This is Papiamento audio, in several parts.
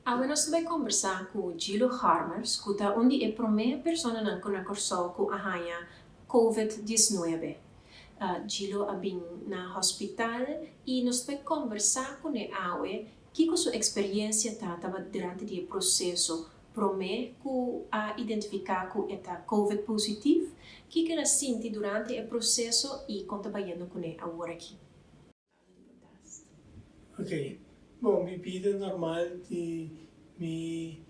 Awe nos ta bai kombersá ku Gilo Harmers ku ta un di e promé personanan ku na Kòrsou ku a haña Covid diesnuebe. Gilo a bin na hospital i nos ta bai kombersá kuné awe kiko su eksperiencia ta tabata durante di e proseso promé ku a identifiká ku e ta Covid positif, kiko el a sinti durante e proseso i kon ta bayendo kuné aworakí. Ok, bon mi bida normal di mi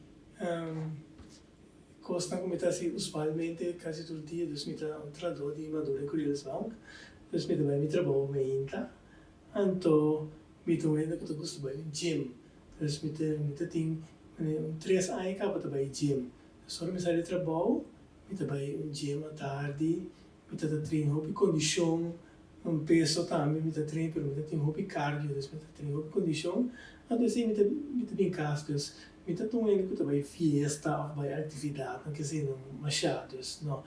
kosnan ku mi ta hasi usualmente kasi tur dia, dus mi ta un trahadó di Maduro en Curiel's Bank, dus mi ta bai mi trabou meinta, anto mi ta un hende ku ta gusta bai un gym, dus mi ta mi ta tin un tres aña kaba ta bai gym, dus ora mi sali di trabou mi ta bai un gym atardi, mi ta ta train hopi kondishon. Un peso tambe mi ta train pero mi ta tin hopi cardio dus mi ta train hopi condicion anto esey mi ta mi ta bin cas dus mi ta ta un hende cu ta bay fiesta of bay actividadnan keseynan masha dus no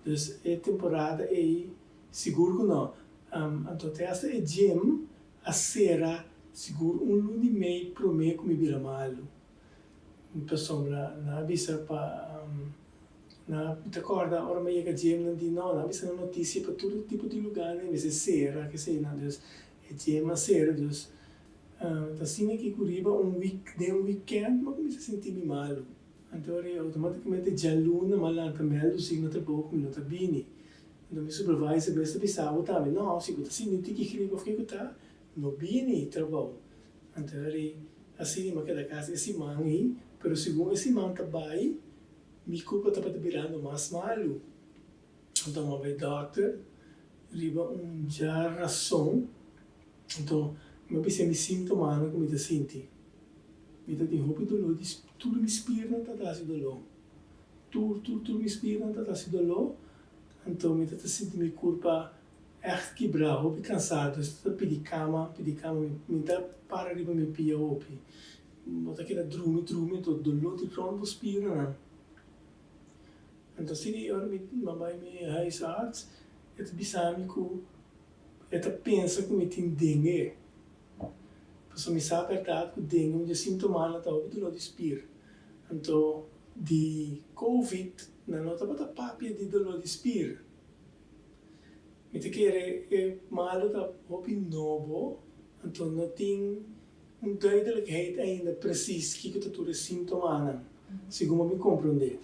dus e temporada ey sigur cu no anto te hasta e gym a cera sigur un luna y mey prome cu mi bira malo pasobra nan a bisa pa. Na mi ta kòrda ora mi a yega dje nan di no, nan a bisa nan notisia pa tur tipo di lugánan e mester sera keseinan. Dus e dje a sera dus ta asina ki ku riba un wik den un wikènt mi a kuminsá sinti mi malu. Anto ora outomátikamente djaluna mi a lanta mèldu si no ta bo ku mi no ta bini. Anto mi supervisor mes ta bisa bo tambe no si bo ta sinti un tiki grip òf kiko ta no bini trabou. Anto ora asina mi a keda kas e siman ei pero segun e siman ta bai. Mi kurpa tabata birando mas malu. Anto mi a bai dòkter riba un djarason. Anto mi a bisa mi síntomanan ku mi ta sinti. Mi ta tin hopi doló di tur mi spirnan ta ta hasi doló. Tur, tur, tur mi spirnan ta ta hasi doló. Anto mi ta ta sinti mi kurpa ègt kibrá, hopi kansá. Dus mi ta pidi kama, pidi kama. Mi ta para riba mi pia hopi. Bo ta keda drumi drumi anto doló di rònt bo spiernan. Anto asina ora mi a bai mi huisarts e ta bisa mi ku e ta pensa ku mi tin dengue. Pasobra mi sa bèrdat ku dengue un di e sintomanan ta hopi doló di spier. Anto di covid nan no tabata papia di doló di spier. Mi ta kere e malu ta hopi nobo anto no tin. Un duidelijkheid ainda precies kiko ta tur e sintomanan, segun bo mi komprondé.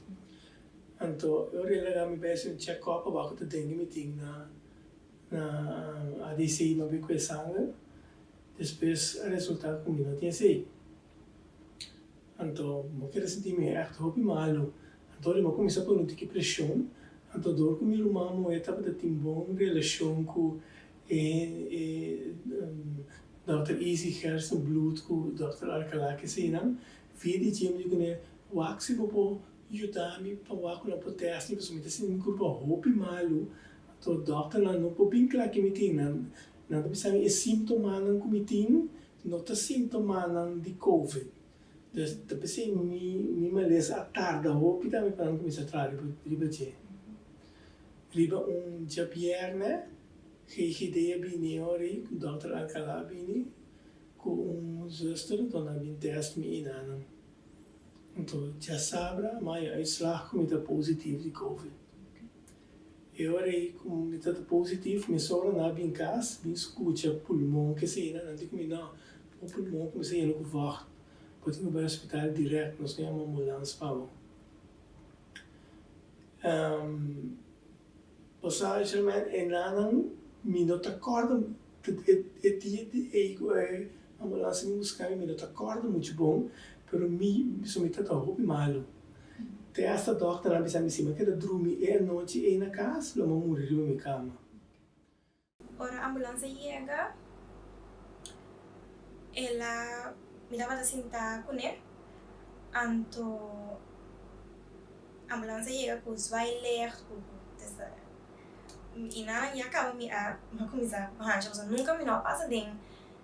Anto e ora e laga mi bai hasi un check-up pa wak ku ta dengue mi tin na na ADC mi a bai kue sanger, despues a resulta ku mi no tin esei. Anto bo keda sinti mi ègt hopi malu. Anto ora mi a kuminsá pone un tiki preshon, anto dor ku mi ruman muhé tabata tin bon relashon ku e e Dòkter Izzy Gerstenbluth ku Dòkter Alcalá keseinan, via di dje mi di kuné, Wak si bo por yuda mi pa wak ku nan por tèst mi pasobra mi ta sinti mi kurpa hopi malu. Anto dòkternan no por bin kla ke mi tin. Nan nan ta bisa mi e síntomanan ku mi tin no ta síntomanan di covid. Dus ta p'esei mi mi malesa a tarda hopi tambe pa nan kuminsá traha riba riba dje. Riba un djabièrnè GGD a bini e ora ei, ku dòkter Alcalá a bini ku un zuster, anto nan a bin tèst mi enanan. Anto djasabra mi a haña uitslag ku mi ta positief di covid. E ora ei ku mi ta positief, mesora nan a bin kas, bin skucha pulmon kesei nan, nan di ku mi no, bo pulmon kuminsá yena ku vògt, bo tin ku bai hospital dirèkt, nos no yama ambulans pa bo. Bo sa Sherman, e nanan mi no ta kòrda e dia di ei ku e ambulans a bin buska mi, mi no ta kòrda muchu bon, pero mi so mi ta hopi malu. Te asta dòkternan a bisa mi si mi a keda drumi e anochi ei na kas lo mi a muri riba mi kama. Ora ambulans a yega, el a, mi tabata sinta kuné, anto ambulans a yega ku zwaailicht, ku i nan ya kaba mi a mi a kuminsá hancha pasobra nunka mi no a pasa den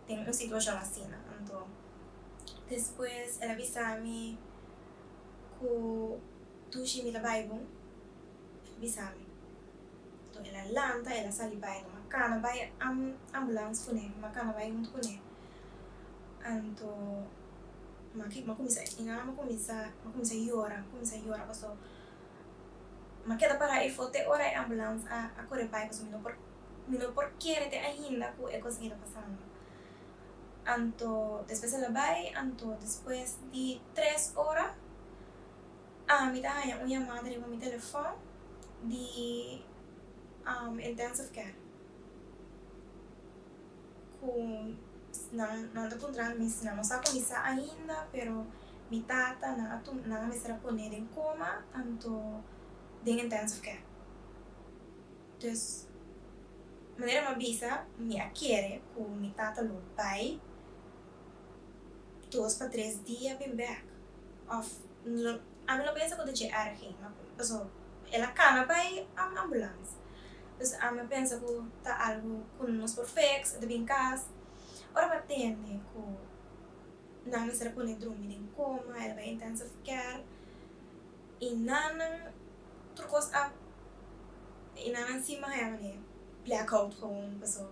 den un situashon asina. Anto despues el a bisa mi ku dushi mi ta bai bon, el a bisa mi. Anto el a lanta, el a sali bai, anto mi a kana bai ambulans kuné, mi a kana bai huntu kuné. Anto Mi a mi a kuminsá i nan mi a kuminsá mi a kuminsá yora, mi a kuminsá yora paso mi a keda pará efo te ora e ambulans a a kore bai paso mi no por mi no por kere te ainda ku e kos aki ta pasando. Anto despues el a bai anto despues di tres ora ami ta haña un yamada riba mi telefòn di intensive care. Ku nan nan ta puntra mi si nan no sa kuminsá ainda pero mi tata nan a tuma nan a mester a pone den koma anto den intensive care. Dus manera mi a bisa mi a kere ku mi tata lo bai dos pa tres dia bin bek òf ami lo pensa ku ta dje erg pasobra el a kana bai ambulans. Dus ami a pensa ku ta algu ku nos por fix, e ta bin kas. Ora mi a tende ku nan mester a pone drumi den koma, el a bai intensive care, i nannan tur kos a, i nannan si mi a haña manera blackout gewoon, paso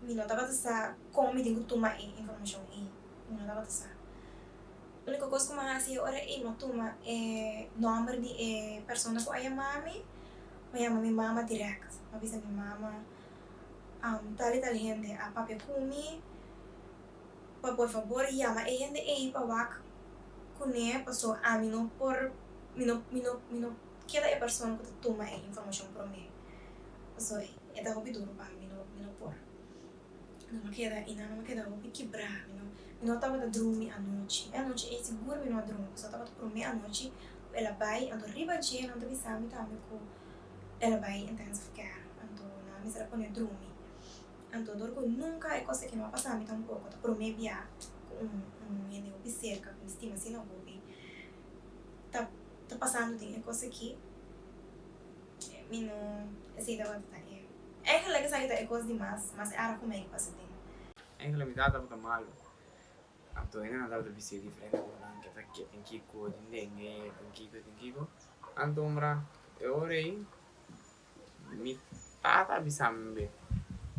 mi no tabata sa kon mi tin ku tuma e informashon ei, mi no tabata sa. Úniko kos ku mi a hasi e ora ei, mi a tuma e nòmber di e persona ku a yama mi. Mi a yama mi mama direct. Mi a bisa mi mama, Tal i tal hende a papia ku mi, pa por fabor yama e hende ei pa wak kuné paso ami no por, mi no, mi no, mi no keda e persona ku ta tuma e informashon promé. Paso e ta hopi duru pa mi, mi no, mi no por. No a keda i nan a keda hopi kibrá. Mi no, mi no tabata drumi anochi. E anochi ei sigur mi no a drumi pasobra tabata promé anochi ku el a bai. Anto riba dje nan ta bisa mi tambe ku el a bai intensive care. Anto nan a mester a pone drumi. Anto dor ku nunka e kos aki no a pasa mi tampoko. Ta promé bia ku un un hende hopi serka ku mi stima asina hopi ta ta pasando den e kos aki. Mi no, esei tabata ta e. Eigenlijk esaki ta e kos di mas mas erg ku mi a pasa den. Eigenlijk mi tata tabata malu. Anto hendenan tabata bis'é diferente kosnan, ke ta ke tin kiko, tin dengue, tin kiko, tin kiko. Anto mra e ora ei mi tata a bisa mi be,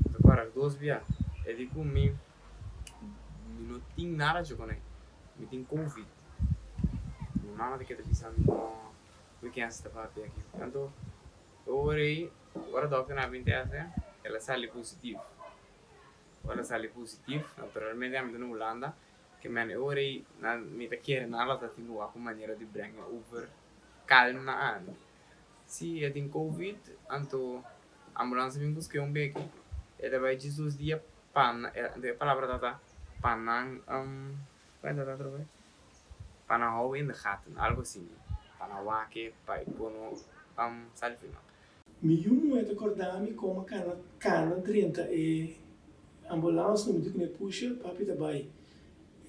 mi ta kòrda dos bia, e di ku mi, mi no tin nada dje kuné, mi tin covid. Mi mama ta keda bisa mi no, ku ken sa ta papia aki. Anto E ora ei, ora dòkternan a bin tèst, el a sali positif. Ora el a sali positif, naturalmente ami ta na Hulanda, ke men e ora ei nan mi ta kere nan lo ta tin ku wak un manera di breng e over kalm na ami. Si e tin covid, anto ambulans a bin busk'é un beki, e ta bai djis dos dia pa nan, anto e palabra tabata pa nan, kua e tabata atrobe? Pa nan hou in de gaten, algo asina. Pa nan wak e, pa e por no sali fu nan. Mi yu muhé ta kòrda mi kon a kana kana drenta e ambulans no mi di ku ne pusha papi ta bai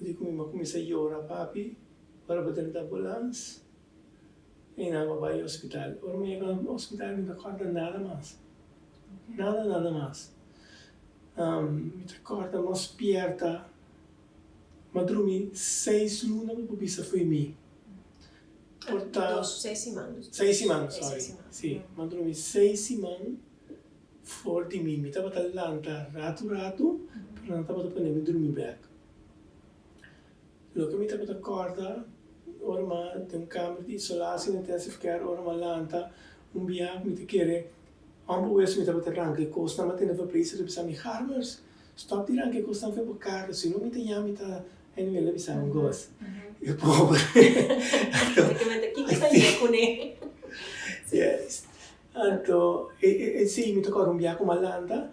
e di ku mi a kuminsá yora papi ora bo drenta ambulans i nan a bai hospital ora mi yega hospital mi no ta kòrda nada mas nada nada mas mi ta kòrda nos spierta. M'a drumi seis luna bo por bisa fo'i mi. Por ta. Dos, seis siman. Seis siman, sorry. Si, m'a drumi seis siman for di mi. Mi tabata lanta ratu ratu, pero nan tabata pone mi drumi bek. Loke mi tabata kòrda ora m'a den un kamer di isolatie na intensive care, ora m'a lanta un bia mi ta kere Onbewees mi tabata ranka e kosnan, mi a tende verpleegster ta bisa mi, Harmers, stòp di ranka e kosnan fen bo kara, si no mi ta yama mi ta anyway el a bisa mi un kos. E pober. Kiko ta yega kuné? Yes. Anto, e si mi ta kòrda un bia ku mi a lanta.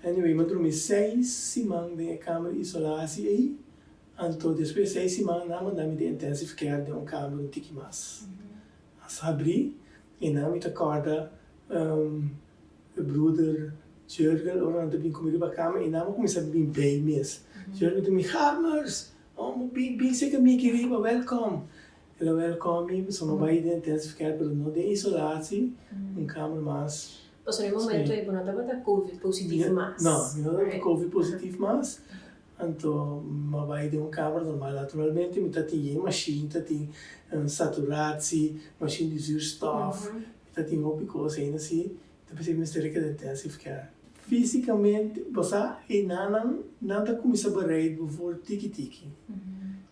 Anyway, mi a drumi seis siman den e kamer di isolatie ei. Anto despues di seis siman nan a manda mi den intensive care den un kamer un tiki mas. Mas habrí. I nan mi ta kòrda e bruder Jurgen ora nan ta bin ku mi riba kama i nan a kuminsá bin bei mes. Jurgen ta mi, Harmers! Oh, bin bin serka mi aki riba, wèlkòm! El a wèlkòm mi, pasobra mi a bai den intensive care pero no den isolatie, un kamer mas. Pasobra e momento ei bo no tabata covid positif mas. No, mi no tabata covid positif mas. Anto m'a bai den un kamer normal. Naturalmente mi ta tin yen mashin, ta tin saturatie, mashin di zuurstof, mi ta tin hopi kos ainda si. Ta p'esei mi mester keda intensive care. Físikamente, bo sa, e nannan, nan ta kuminsá bereid bo for tiki tiki.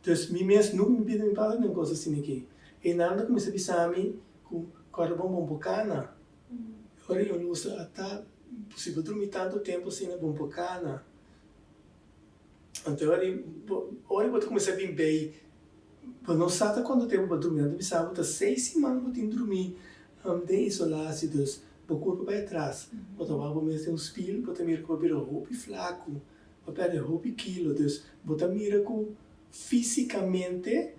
Dus mi mes nunka mi bida mi pasa den un kos asina aki. E nan ta kuminsá bisa mi ku kòrda bon bon por kana. Ora yo lusa a ta si bo drumi tantu tempu asina bon por kana. Anto ora bo ora bo ta kuminsá bin bei bo no sa ta kuantu tempu bo a drumi. Nan ta bisa bo ta seis siman bo tin drumi den isolasi dus bo kurpa bai atras. Bo ta wak bo mes den un spil bo ta mira ku bo a bira hopi flaku. Bo perde hopi kilo, dus bo ta mira ku físikamente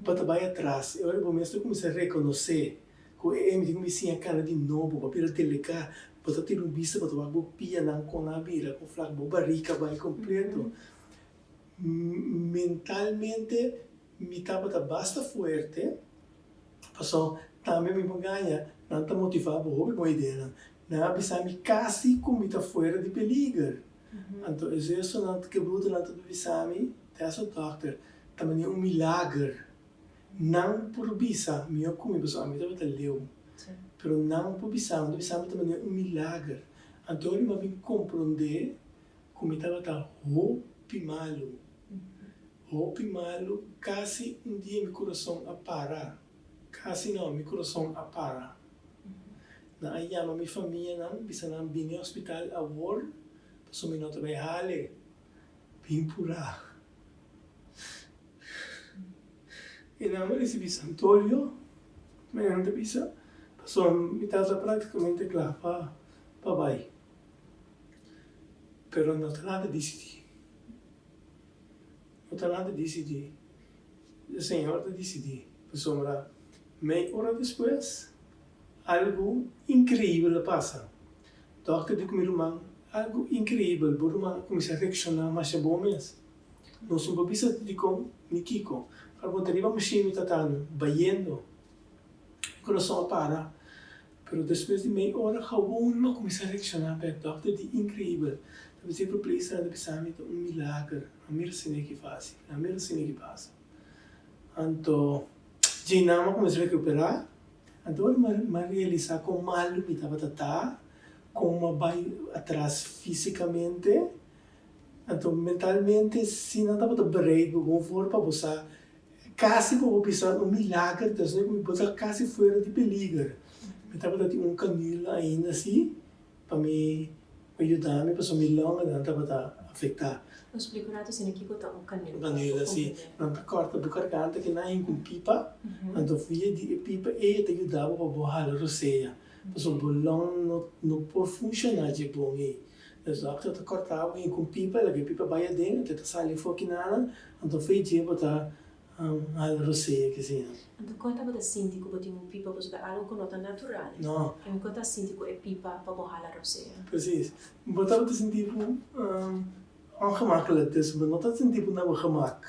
bo ta bai atras. E ora bo mes ta kuminsá rekonosé ku e mi tin ku mi siña kana di nobo, bo a bira delegá, bo ta tira un bista, bo ta wak bo pianan kon a bira, kon flak, bo barika bai kompleto. Mentalmente mi tabata basta fuerte, pasobra tambe mi por gaña, nan ta motivá bo hopi bon ideanan. Nan a bisa mi kasi ku mi ta fuera di peliger. Anto e zusternan ku e brudernan ta bisa mi, Tèsa dòkter, ta manera un milager. Nan por bisa mi a kumi pasobra ami tabata leu. Pero nan por bisa mi, ta bisa mi ta manera un milager. Anto ora mi a bin komprondé ku mi tabata hopi malu, hopi malu, kasi un dia mi kurason a para. Kasi no, mi kurason a para. Nan a yama mi famianan, bisa nan bini hospital awor, pasobra mi no ta bai hale. Bin purá. I nan a risibí Santorio, mi nan ta bisa, pasobra mi tata práktikamente kla pa pa bai. Pero no ta nada disidí. No ta nada disidí. E Señor ta disidí. Pasobra mei ora despues, algu inkreibel a pasa. Dòkter di ku mi ruman, Algu inkreibel, bo ruman a kuminsá reakshoná masha bon mes. Nos no por bisa dikon ni kiko, pero bo ta riba mashin mi tata bayendo. Mi kurason a para, pero despues di mei ora gawon mi a kuminsá reakshoná bèk. Dòkter di inkreibel, ta bisa e verpleegsternan ta bisa mi ta un milager. A mira asina ki fásil, a mira asina ki pasa. Anto dje nan a kuminsá rekuperá, anto ora mi a realisá kon malu mi tabata ta, kon mi a bai atras físikamente, anto mentalmente si nan tabata bereid bo bon for pa bo sa kasi bo por bisa un milager, ta asina ku mi por ta kasi fuera di peliger. Mi tabata tin un kanula ainda si. Pa mi pa yuda mi pasobra mi longanan tabata afektá. Nos splika un ratu asina kiko ta un kanula. Un kanula, si. Nan ta kòrta bo garganta ki nan hinka un pipa, anto via di e pipa ei e ta yuda bo pa bo hala rosea, pasobra bo long no no por funshoná dje bon ei. Dus dòkter ta kòrta bo hinka un pipa, laga e pipa bai aden, anto e ta sali afó kinanan, anto via dje bo ta Al rosea ke siña. Anto kon tabata sinti ku bo tin un pipa pasobra ta algu ku no ta natural? No. En kon ta sinti ku e pipa pa bo hala rosea? Precies. Bo tabata sinti bo ongemakkelijk, dus bo no ta sinti bo na bo gemak.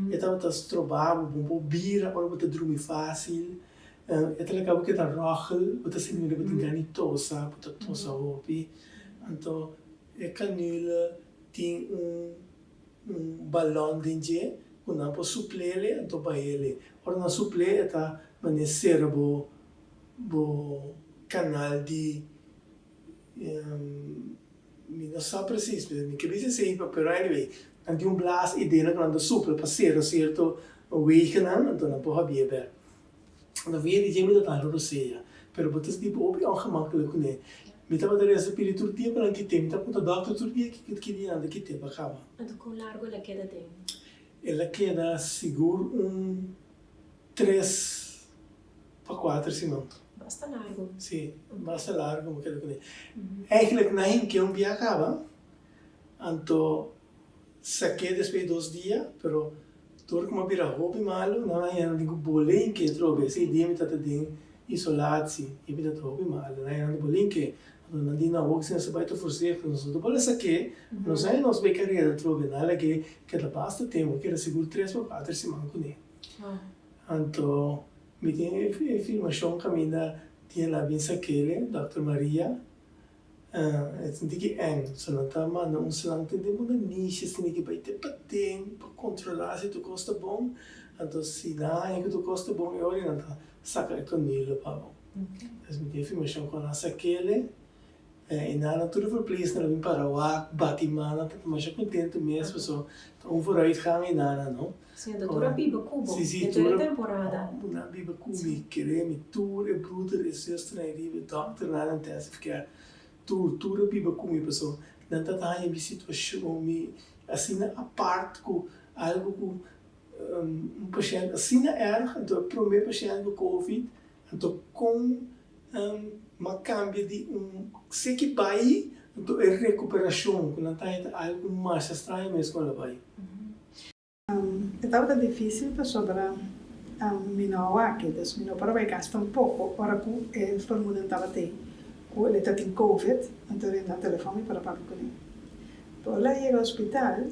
E tabata stroba bo, bo por bira ora bo ta drumi fácil. E ta laga bo keda rògel, bo ta sinti manera bo tin gana di tosa, bo ta tosa hopi. Anto e kanule tin un. Un balon den dje ku nan por suplele anto bahele. Ora nan suple e ta manera sera bo bo kanal di mi no sa presis mi ke bisa esei pero anyway nan tin un blaas ei den ku nan ta supla pa sera sierto wegennan anto nan por habie bek. Anto via di dje mi ta tanda rosea pero bo ta sinti bo hopi ongemakkelijk kuné. Mi tabata resa pidi tur dia pa nan kite. Mi ta puntra dòkter tur dia kiko ki dia nan ta kite pa kaba. Anto kon largu el a keda den? El a keda sigur un tres pa kuater siman. Basta largu. Si, basta largu mi keda kuné. Eigenlijk nan hinke un bia kaba, anto Saké despues di dos dia, pero tur ku mi a bira hopi malu, nan a haña nan tin ku bolenke atrobe. Esei dia mi tabata den isolatsie i mi tabata hopi malu. Nan a haña nan ta bolenke. Anto nan di, No, awor si nos a bai ta voorzichtig, nos no ta por a saké, nos a haña nos bai kareda atrobe. Nan a lag'é keda basta tempu, keda sigur tres pa kuater siman kuné. Anto mi tin e filmashon kaminda dia nan a bin sak'é, Dòkter Maria. E sinti ki eng, so nan ta manda un slang tin den bo nanishi, asina ki bai te paden pa kontrolá si tur kos ta bon. Anto si nan haña ku tur kos ta bon e ora nan ta saka e kanula pa bo. Pues mi tin e filmashon ku nan sak'el. E nan tur e verpleegster a bin para wak, bati man, nan ta masha kontentu mes paso ta un vooruitgang e nan no. Si, anto tur a biba ku bo Si, si, den tur tur e a temporada. Homber, nan a biba ku mi, kere mi, tur e broeder, e zusternan e riba, e dokternan na intensive care, tur, tur a biba ku mi paso nan ta ta haña mi situashon, mi asina apart ku algu ku un pashènt asina erg, anto e promé pashènt ku covid, anto kon m'a kambia di un seki bai, anto e rekuperashon ku nan ta haña ta algu masha straño mes ku nan a bai. E tabata difísil pasobra mi no a wak, dus mi no por a bai kas tampoko ora ku e vermoeden tabata ei ku el ta tin covid, anto na telefòn mi por a papia kuné. Pero ora el a yega hospital,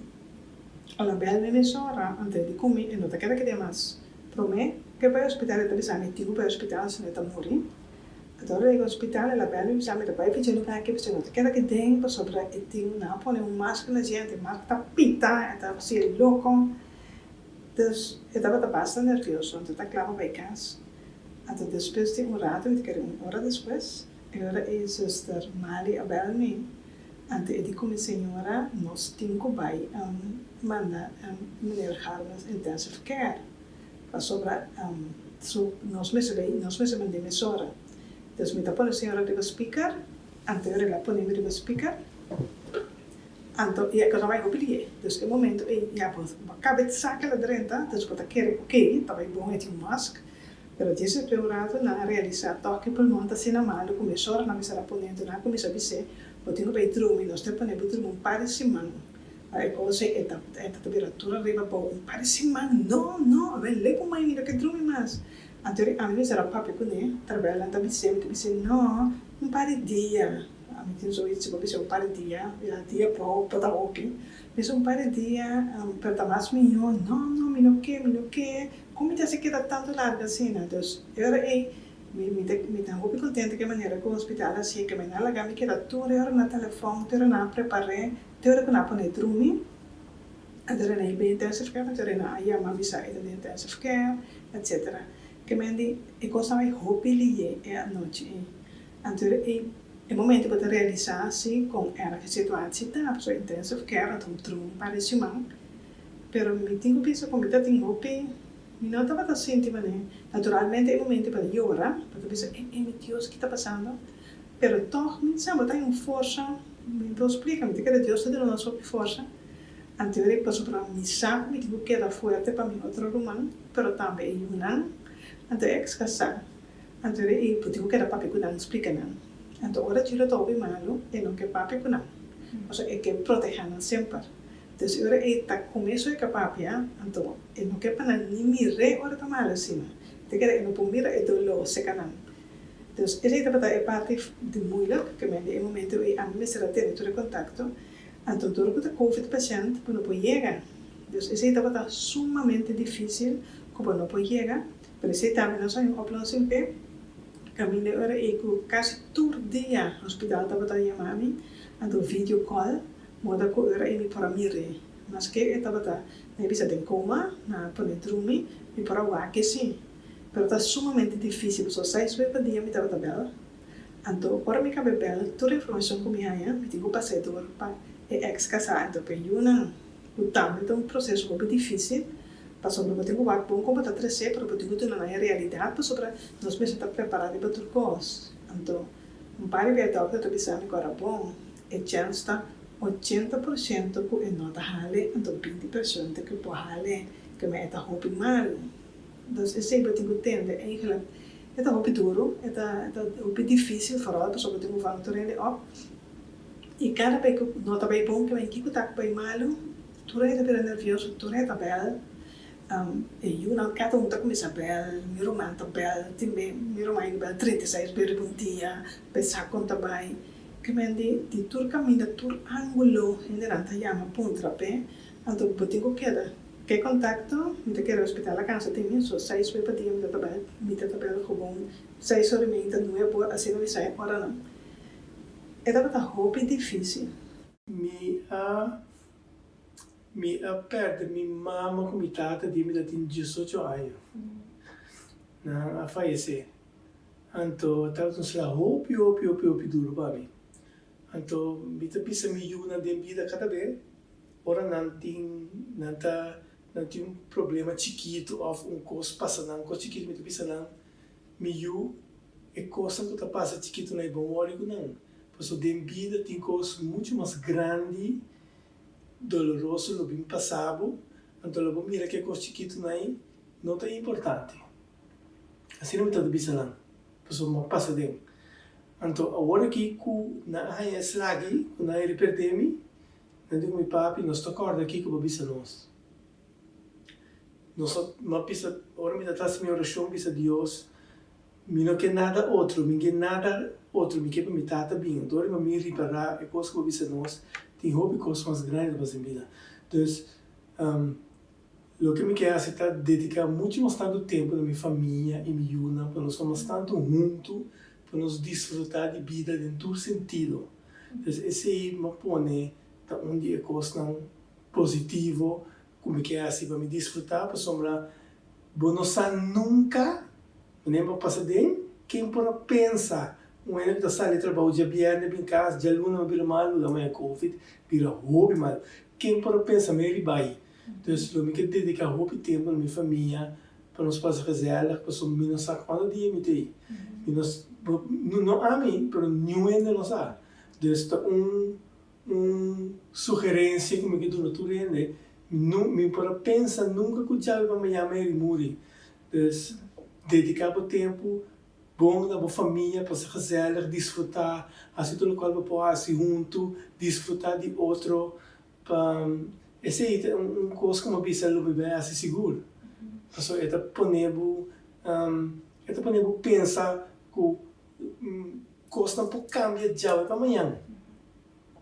el a bèl mi mesora, anto e di ku mi e no ta keda keda mas. Promé ku e bai hospital e ta bisa mi tin ku bai hospital sino e ta muri. Anto ora el a yega hospital el a bèl mi bisa mi ta bai ficha lugá aki pasobra e no ta keda aki den pasobra e tin nan a pone un masker na djente e masker ta pita e ta hasi e loko. Dus e tabata basta nervioso anto e ta kla pa bai kas. Anto despues di un rato mi ta kere un ora despues e ora ei zuster Mali a bèl mi anto e di ku mi señora nos tin ku bai manda meneer Garmens intensive care. Pasobra su nos mester bay nos mester mand'é mesora. Dus mi ta pone señora riba speaker, anto el a pone mi riba speaker, anto i e cosa bay hopi lié. Dus e momento ey ya bo bo a cabe saca la drenta, dus bo ta kere ok ta bay bon e tin un mask, pero djes despues un rato nan a realisa toch cu e pulmon ta asina malo cu mesora nan mester a pone, anto nan a cuminsa bis'é bo tin cu bay drumi, nos ta pone bo drumi un par di siman. Pa e kos ei e ta e ta bira tur ariba abou un par di siman, no, no, awel lei ku mai mi no ke drumi mas. Anto ri ami mester a papia kuné, terwijl nan ta bis'é, mi ta bis'é, no, un par di dia, ami tin zoiets si bo bis'é un par di dia, ya dia por por ta hopi, mi bisa un par di dia, pero ta mas mihó, no, no, mi no ke, mi no ke, kon mi ta hasi keda tantu largu asina? Dus e ora ei mi mi ta mi ta hopi kontento ku e manera ku hospital a hasié, ke mi nan a laga mi keda tur e ora na telefòn, tur e ora nan a prepar'é. Te ora ku nan a pone drumi, a drena e bay intensive care, te ora nan a yama bisa e ta den intensive care, etcetera. Ke men di e kos a bay hopi liye e anochi ei. Anto e e momento bo ta realisa si kon erg e situatie ta, pasobra intensive care a ta un drumi un par di siman, pero mi tin ku bisa ku mi ta tin hopi, mi no tabata sinti manera, naturalmente e momento bo ta yora, bo ta bisa e e mi Dios ki ta pasando? Pero tòg mi sa bo ta un forsa, mi por splika, mi ta kere Dios ta duna nos hopi forsa, anto e pasobra mi sa ku mi tin ku keda fuerte pa mi otro ruman, pero tambe e yunan, anto e eks kasá, anto e bo tin ku keda papia ku nan, splika nan. Anto ora Julio ta hopi malu, e no ke papia ku nan, pasobra e ke protehá nan semper. Dus e ora e ta kume su e ka papia, anto e no ke pa nan ni mir'é ora ta malu asina, ta kere e no por mira e doló seka nan. Dus esei tabata e parti di moeilijk, ke men di e momento ei ami mester a tene tur e kontakto, anto dor ku ta covid pashènt bo no por yega. Dus esei tabata sumamente difísil ku bo no por yega, pero esei tambe nos a haña un oplossing p'e, kaminda e ora ei ku kasi tur dia hospital tabata yama mi, anto video call, moda ku e ora ei mi por a mir'é, maske e tabata mi a bisa den koma, nan a pone drumi, mi por a wak e si. Pero ta sumamente difícil pasobra seis bes pa dia mi tabata bel. Anto ora mi caba e bel tur e informacion cu mi haña mi tin cu pas'é door pa e ex casá anto pa e yunan cu tambe ta un proceso hopi difícil pasobra bo tin cu wak bon con bo ta trecé pero bo tin cu duna nan e realidad pasobra nos mester ta prepara riba tur cos. Anto un par di bia e dokter ta bisa mi cu ora bon e chens ta 80% cu e no ta hale anto 20% cu por hale cu e ta hopi malo. Dus esei bo tin ku tende eigenlijk e ta hopi duru, e ta e ta hopi dificil vooral pasobra bo tin ku vang tur hende op i kada bes ku no ta bai bon ke bai kiko ta ku bai malu tur hende ta bira nervioso tur hende ta bel e yunan kada un ta kuminsa bel mi ruman ta bel tin be mi ruman yega bel 36 bes riba un dia pensa kon ta bai ke men di di tur kaminda tur angulo hendenan ta yama puntra p'e anto bo tin ku keda. Ke kontakto, mi ta kere hospital a kansa tin mi, so seis wer pa dia mi ta tabel, mi ta tabel gewoon seis ora i meinta, nuebe or, asina mi sa e oranan. E tabata hopi difisil. Mi a mi a perde mi mama ku mi tata di mi ta tin diesocho aña. Nan a fayesé. Anto tabata un sla hopi hopi hopi hopi duro pa mi. Anto mi ta bisa mi yunan den bida kada be ora nan tin nan ta nan tin un problema chikitu òf un kos pasa nan, un kos chikitu mi ta bisa nan, Mi yu, e kosnan ku ta pasa chikitu nan e bon wòri ku nan, pasobra den bida tin kos muchu mas grandi, doloroso lo bin pasa bo, anto lo bo mira ku e kos chikitu nan ei no ta importante. Asina mi ta ta bisa nan, pasobra mi a pasa den. Anto awor aki ku nan a haña e slagi ku nan a riperdé mi, nan di ku mi, Papi, nos ta kòrda kiko bo bisa nos. Nos a, mi a bisa, ora mi ta hasi mi orashon bisa Dios, mi no ke nada otro, mi ke nada otro, mi ke pa mi tata bin. Anto ora mi a ripará e kos ku bo bisa nos, tin hopi kos mas grandi ta pasa den bida. Dus, Loke mi ke hasi ta dediká muchu mas tantu tempu na mi famia i mi yunan pa nos ta mas tantu huntu, pa nos disfrutá di bida den tur sentido. Pues esei mi a pone ta un di e kosnan positivo ku mi ke hasi pa mi disfrutá pasobra bo no sa nunka Manera bo pasa den, ken por a pensa un hende ku ta sali trabou djabièrnè bin kas, djaluna bo bira malu, la maña covid bira hopi malu. Ken por a pensa mi riba ai? Dus lo mi ke dediká hopi tempu na mi famia pa nos pasa gezellig pasobra mi no sa kuantu dia mi ta ei. Mi no, no ami, pero niun hende no sa. Dus ta un Un sugerencia cu mi ke duna tur hende, mi mi por a pensa nunca cu djawe pa mañana mi a muri. Dus, dedica bo tempo bon na bo famia, pasa gezellig, disfruta, haci tur locual bo por haci hunto, disfruta di otro, pa esey ta un cos cu mi a bisa lo mi bay haci sigur. Pasobra e ta pone bo, e ta pone bo pensa cu Kosnan por kambia djawe pa mañan.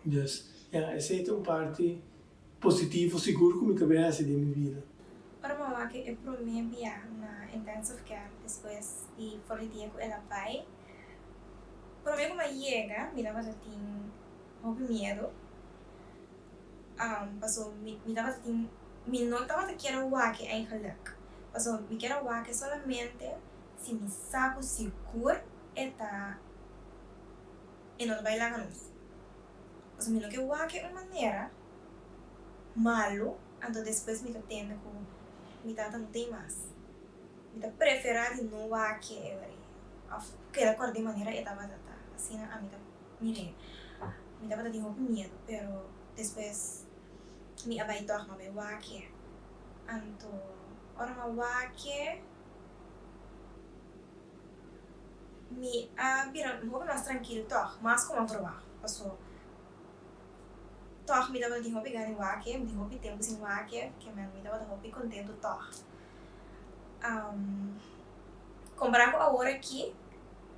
Dus, ya, esei ta un parti positivo sigur ku mi ta bay hasi den mi bida. Ora mi a wak e promé bia na intensive care despues di for di dia ku el a bai, promé ku mi a yega mi tabata tin hopi miedu, pasobra mi mi tabata tin mi no tabata kier a wak e eigenlik, pasobra mi kier a wak e solamente si mi sa ku sigur e ta e no ta bai laga nos. Pasobra mi no ke wak e un manera malu, anto despues mi ta tende ku mi tata no tin mas. Mi ta preferá di no wak e ora òf keda kòrda di manera e tabata ta. Asina ami ta mir'é. Mi tabata tin hopi miedu, pero despues mi a bai tòg, mi a bai wak e. Anto ora mi a wak e. Mi a bira un hopi mas trankil tòg, mas ku mi a verwagt. Paso tòg mi tabata tin hopi gana di wak-e, mi tin hopi tempu sin wak-e, ke men mi tabata hopi kontentu tòg. Kompará ku awor aki,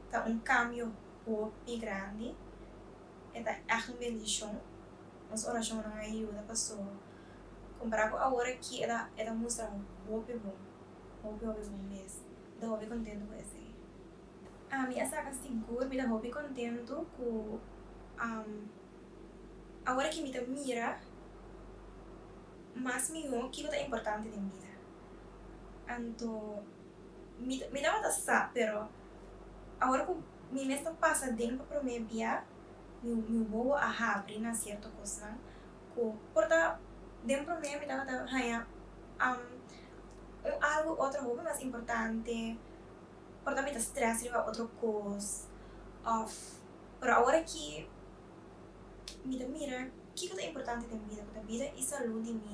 ta un kambio hopi grandi, e ta ègt un bendishon. Nos orashonnan a yuda paso kompará ku awor aki e ta e ta mustra hopi bon, hopi hopi bon mes. Mi ta hopi kontentu ku esei. Ami a saka sigur mi ta hopi kontentu ku awor aki mi ta mira mas mihó kiko ta importante den bida. Anto mi mi tabata sa pero awor ku mi mes ta pasa den pa promé bia mi mi wowo a habri na sierto kosnan ku por ta den promé mi tabata haña Un algu otro hopi mas importante por ta mi ta stress riba otro kos of pero awor aki mi ta mira kiko ta importante den bida ku ta bida i salud di mi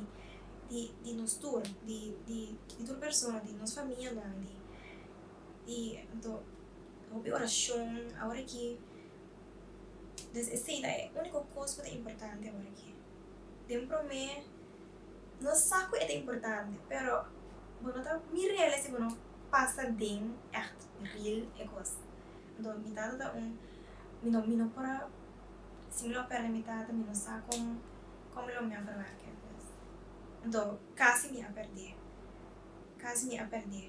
di di nos tur di di di tur persona di nos famianan di di anto hopi orashon awor aki des esei ta e uniko kos ku ta importante awor aki den prome. Nos sa ku e ta importante, pero bo no ta mir'el si bo no pasa den ègt real e kos. Anto mi tata ta un, mi no mi no por a, si mi lo a pèrdè mi tata mi no sa kon kon lo mi a verwerk e pues. Anto kasi mi a pèrdè, kasi mi a pèrdè.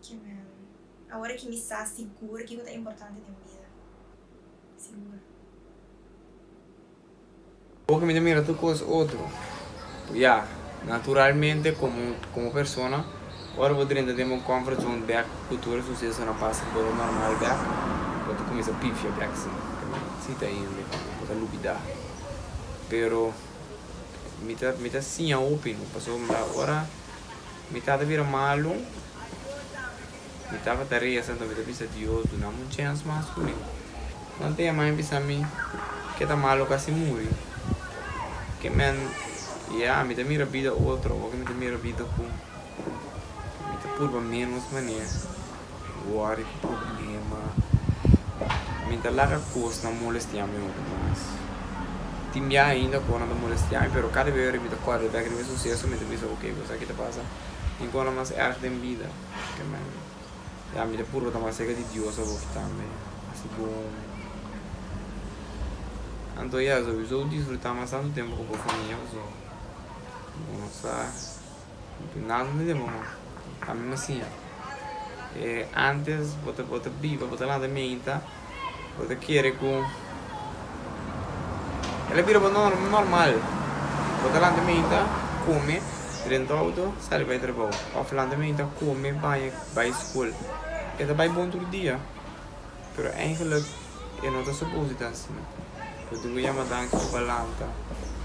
Ke men awor aki mi sa sigur kiko ta importante den bida, sigur. Bo mi ta mira tur kos otro. Ya, naturalmente komo komo persona ora bo drenta den bo comfort zone bek ku tur e susesonan pasa ku bo ta normal bek, bo ta kuminsa pifia bek si. Si. si ta hende bo ta lubida pero mi ta mi ta siña hopi no pasobra ora mi tata bira malu mi tabata reza anto mi ta bisa Dios duna mi un chèns mas ku mi nan ta yama mi bisa mi ke ta malu kasi muri ke men ya mi ta mira bida otro awor ke mi ta mira bida ku mi ta purba menos manera. Wòrdu ku problema. Mi ta laga kosnan molestiá mi hopi mas. Tin bia ainda kosnan ta molestiá mi, pero kada bes mi ta kòrda bèk riba e suseso mi ta bisa oke bo sa ki ta pasa. Tin kosnan mas èrg den bida ke mi. Ya mi ta purba ta mas serka di Dios awoki tambe. Hasi bon. Anto ya, souiso disfrutá mas tantu tempu ku bo famia pasobra bo no sa. Nada no den bo man. Ami no siña. E antes bo ta bo ta biba, bo ta lanta meinta, bo ta kere ku el a bira bo normal. Bo ta lanta meinta, kome, drenta outo, sali bai trabou. Òf lanta meinta, kome, baña, bai skol. E ta bai bon tur dia, pero eigenlik e no ta supos di ta asina. Bo tin ku yama danki ku bo a lanta,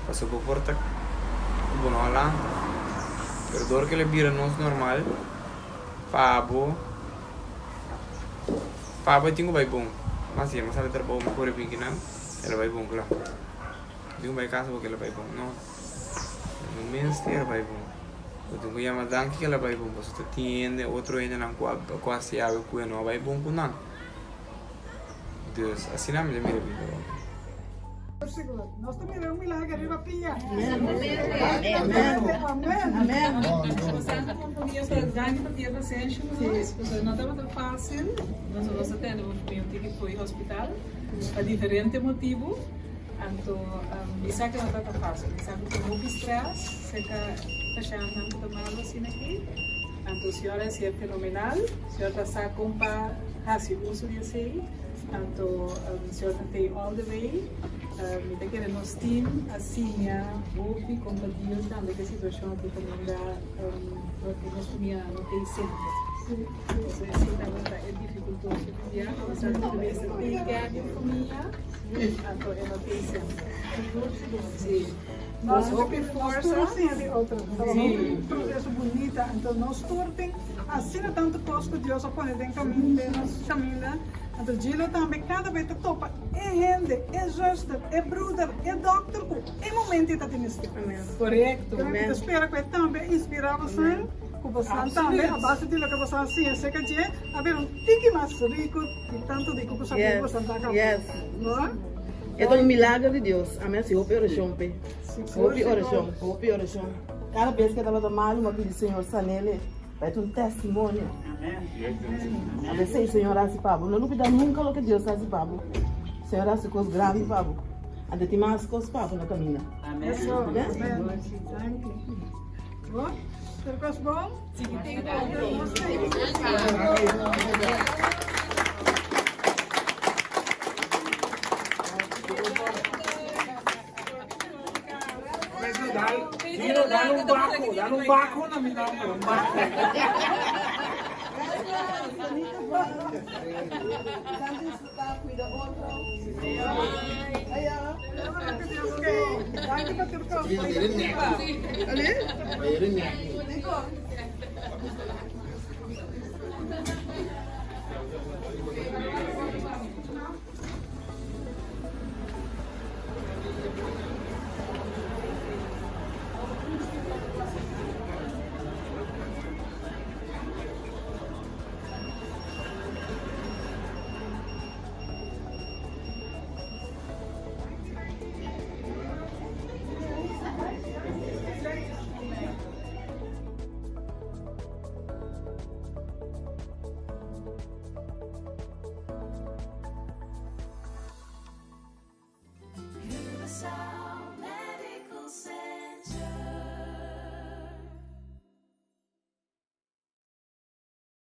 pasobra bo por ta ku bo no a lanta. Pero dor ku el a bira nos normal, pa bo, pa bo e tin ku bai bon. Mas si e no sali trabou, mi kore bin kinan, el a bai bon kla. Mi tin ku bai kasa porque el a bai bon. No, no mester bai bon. Bo tin ku yama danki ku el a bai bon, pasobra ta tin hende, otro hendenan ku a ku a hasi awe ku e no a bai bon ku nan. Dus asina mi ta mira bida hopi. Nos ta mira un milager riba pia. Amen. Danki pa tia pasenshi ku nos, pasobra no tabata fásil. Nos a tende un famia tiki foi hospital pa diferente motibu. Anto mi sa ku no tabata fásil. Mi sa ku tin hopi strès serka pashèntnan ku ta malu asina aki. Anto señor a hasié fenomenal. Señor ta sa kon pa hasi uso di esei. Anto señor ta tei all the way. Mi ta kere nos team a siña hopi kon ta deal tambe ku e situashon aki kaminda nos famia no tei semper. So esei tabata e difikultoso di bia. Apesar ku ta mester take care di un famia, anto e no tei semper. Sí. Nos hopi forsa. Nos tur a siña di otro. Tabata hopi proceso bunita. Anto nos tur tin asina tantu kos ku Dios a pone den kamin den nos kaminda. Anto Gilo tambe kada bes ta topa e hende, e zuster, e bruder, e dokter ku e momento e ta tin mester. Korekto. Mi ta spera ku e tambe a inspirá bosan, ku bosan tambe a base di loke bosan a siña serka dje a bira un tiki mas riku di tantu riku ku sabí ku bosan ta kaba. No? E ta un milager di Dios. Ami hasi hopi orashon p'e. Hopi orashon, hopi orashon. Kada bes ku e tabata malu, mi a pidi Señor san'el. Pa e ta un testimonio. Abesei Señor hasi pa bo. No lubida nunka loke Dios hasi pa bo. Señor hasi kos grandi pa bo. Anto tin mas kos pa bo na kaminda. Amen. Tur kos bon?